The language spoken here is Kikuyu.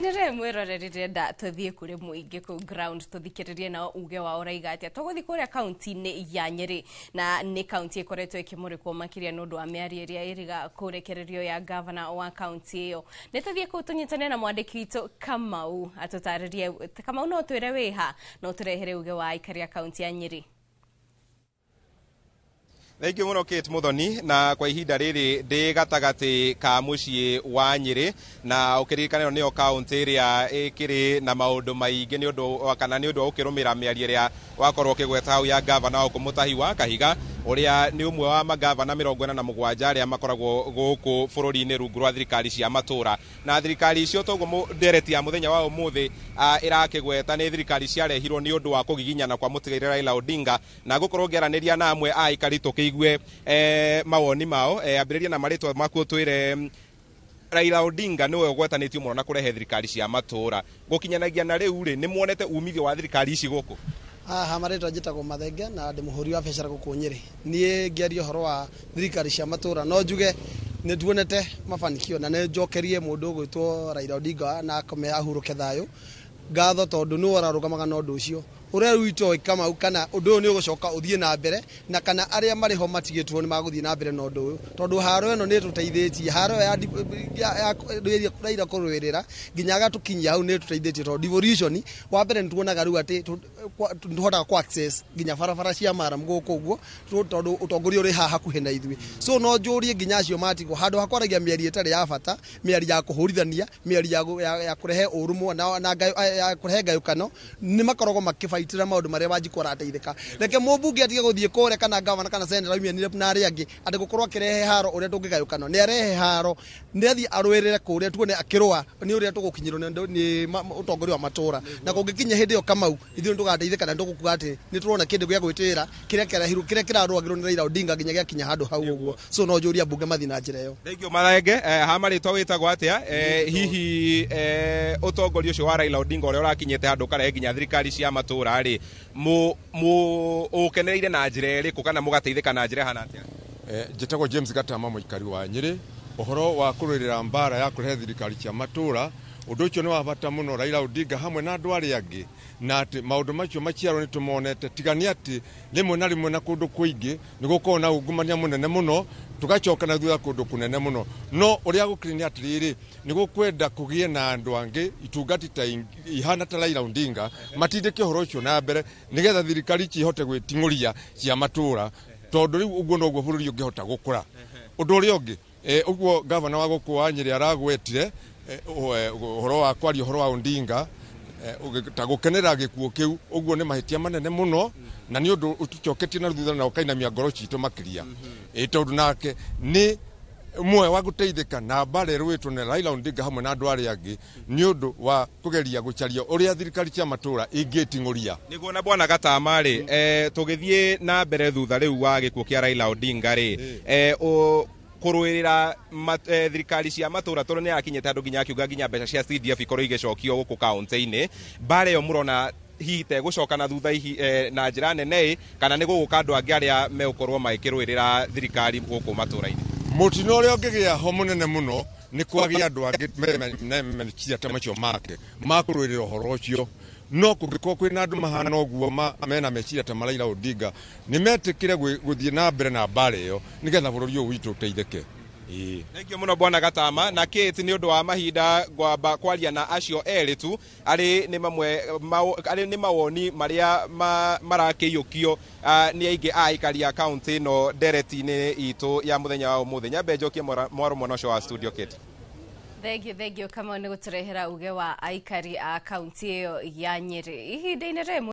Nĩrĩ mwĩroreri, ndĩrenda tũthiĩ kũrĩ mũingĩ kũu ground, tũthikĩrĩrie nao uge wao ũraiga atĩa. Tũgũthiĩ kũrĩa kaunti-inĩ ya Nyĩrĩ, na nĩ kaunti ĩkoretwo ĩkĩmũrĩkwo makĩria nĩ ũndũ wa mĩario ĩrĩa ĩrĩga kũrekererio ya gavana wa kaunti ĩyo. Nĩ tũthiĩ kũu tũnyitane na mwandĩki witũ Kamau atũtarĩrie. Kamau, no twĩre wĩha no tũrehere uge wa aikari a kaunti ya Nyĩrĩ? Thengiũ mũno, Kate Muthoni. Na kwa ihinda rĩrĩ ndĩ gatagatĩ ka mũciĩ wa Nyĩrĩ, na ũkĩririkana ĩno nĩyo kaũntĩ ĩrĩa ĩkĩrĩ na maũndũ maingĩ nĩ ũndũ kana nĩ ũndũ wa gũkĩrũmĩra mĩario ĩrĩa wakorwo ũkĩgweta hau ya gavana wa Mutahi wa Kahiga, ũrĩa nĩ ũmwe wa magavana 47 arĩa makoragwo gũkũ bũrũri-inĩ rungu rwa thirikari cia matũra. Na thirikari icio, toguo ndereti ya mũthenya wa ũmũthĩ ĩrakĩgweta, nĩ thirikari ciarehirwo nĩ ũndũ wa kũgiginyana kwa mũtigairĩ Raila Odinga. Na gũkorwo ngĩaranĩria na amwe a aikari tũkĩigue mawoni mao. Ambĩrĩria na marĩtwa maku, ũtwĩre Raila Odinga nĩwe ũgwetanĩtio mũno na kũrehe thirikari cia matũra. Gũkinyanagia na rĩu rĩ, nĩ muonete umithio wa thirikari ici gũkũ? Haha marĩtwa njĩtagwo Mathenge na ndĩ mũhũri wa biacara gũkũ Nyĩrĩ. Niĩ ngĩaria ũhoro wa thirikari cia matũra, no njuge nĩ tuonete mafanikio, na nĩ njokerie mũndũ ũgwĩtwo Raila Odinga na akome ahurũke thayũ ngatho, tondũ nĩwe ũrarũgamaga na ũndũ ũcio. Ũrĩa rĩu itoĩ, Kamau, kana ũndũ ũyũ nĩ ũgũcoka ũthiĩ na mbere, na kana arĩa marĩ ho matigĩtwo nĩ magũthiĩ na mbere na ũndũ ũyũ, tondũ haro ĩno nĩ ĩtũteithĩtie. Haro ĩyo ya Raila kũrũĩrĩra nginya agatũkinyia hau nĩ ĩtũteithĩtie, tondũ devolution wa mbere nĩ tuonaga rĩu atĩ nĩ tũhotaga kũ access nginya barabara cia maram gũkũ ũguo, tondũ ũtongoria ũrĩ haha hakuhĩ na ithuĩ. So no njũrie nginya acio matigwo handũ ha kwaragia mĩario ĩtarĩ ya bata, mĩario ya kũhũrithania, mĩario ya kũrehe ũrũmwe na ya kũrehe ngayũkano, nĩ makoragwo makĩbaitĩra maũndũ marĩa Wanjikũ arateithĩka. Reke mũmbunge atige gũthiĩ kũrĩa, kana gavana kana senator aumianire na arĩa angĩ, atĩ gũkorwo akĩrehe haro ũrĩa tũngĩgayũkano. Nĩ arehe haro, nĩ athiĩ arũĩrĩre kũrĩa, tuone akĩrũa nĩ ũrĩa tũgũkinyĩrwo nĩ ũtongoria wa matũra. Na kũngĩkinya hĩndĩ ĩyo, Kamau, ithuĩ nĩ tũgateithĩka na nĩ tũgũkuga atĩ nĩ tũrona kĩndũ gĩa gwĩtĩĩra kĩrĩa kĩarehirwo, kĩrĩa kĩrarũagĩrwo nĩ Raila Odinga nginya gĩakinya handũ hau ũguo. So no njũrie ambunge mathiĩ na njĩra ĩyo. Thengiũ, Mathenge. Ha marĩtwa wĩtagwo atĩa? Hihi ũtongoria ũcio wa Raila Odinga ũrĩa ũrakinyĩte handũ ũkarehe nginya thirikari cia matũra rĩ, mu ũkenereire na njĩra ĩrĩkũ kana mũgateithĩka na njĩra ĩhana atĩa? Njĩtagwo James Gatama, mũikari wa Nyĩrĩ. Ũhoro wa kũrũĩrĩra mbara ya kũrehe thirikari cia matũra, ũndũ ũcio nĩ wa bata mũno, Raila Odinga hamwe na andũ arĩa angĩ, na atĩ maũndũ macio maciaro nĩ tũmonete. Tiga nĩ atĩ rĩmwe na rĩmwe na kũndũ kũingĩ nĩ gũkoragwo na ungumania mũnene mũno, tũgacoka na thutha kũndũ kũnene mũno. No ũrĩa gũkĩrĩ nĩ atĩrĩrĩ, nĩ gũkwenda kũgĩe na andũ angĩ itungati ta ihana ta Raila Odinga matindĩke ũhoro ũcio na mbere, nĩgetha thirikari ici ihote gwĩting'ũria cia matũra, tondũ rĩu ũguo noguo bũrũri ũngĩhota gũkũra. Ũndũ ũrĩa ũngĩ, ũguo gavana wa gũkũ wa Nyĩrĩ aragwetire ũhoro wa kwaria ũhoro wa Odinga ta gũkenera gĩkuũ kĩu, ũguo nĩ mahĩtia manene mũno, na nĩ ũndũ ũtũcoketie na thutha na ũkainamia ngoro citũ makĩria, tondũ nake nĩ ũmwe wa gũteithĩka na mbara ĩrũĩtwo na Raila Odinga hamwe na andũ arĩa angĩ nĩ ũndũ wa kũgeria gũcaria ũrĩa thirikari cia matũra ingĩting'ũria. Nĩguo. Na bwana Gatama rĩ, tũgĩthiĩ na mbere thutha rĩu wa gĩkuũ kĩa Raila Odinga rĩ, kũrũĩrĩra thirikari cia matũra, tondũ nĩ arakinyĩte handũ nginya akiuga nginya mbeca cia CDF ikorwo igĩcokio gũkũ kaũntĩ-inĩ, mbara ĩyo mũrona hihi tegũcoka na thutha ihi na njĩra nene ĩ, kana nĩ gũgũka andũ angĩ arĩa megũkorwo magĩkĩrũĩrĩra thirikari gũkũ matũra-inĩ? Mũtino ũrĩa ũngĩgĩa ho mũnene mũno nĩ kwagĩa andũ angĩ meciria ta macio make ma kũrũĩrĩra ũhoro ũcio. No kũngĩkorwo kwĩna andũ mahana ũguo mena meciria ta ma Raila Odinga, nĩ metĩkĩre gũthiĩ na mbere na mbara ĩyo nĩgetha bũrũri ũyũ witũ ũteithĩke. Ĩĩ. Thengiũ mũno, bwana Gatama. Na Kate, nĩ ũndũ wa mahinda ngwamba kwaria na acio erĩ tu, arĩ nĩ mamwe arĩ nĩ mawoni marĩa marakĩiyũkio nĩ aingĩ a aikari a kaũntĩ ĩno ndereti-inĩ itũ ya mũthenya wa ũmũthĩ. Nyambe njokie mwaro mwena ũcio wa studio, Kate. Thengiũ, thengiũ, Kamau, nĩ gũtũrehera uge wa aikari a kaunti ĩyo ya Nyĩrĩ ihinda-inĩ rĩmwe.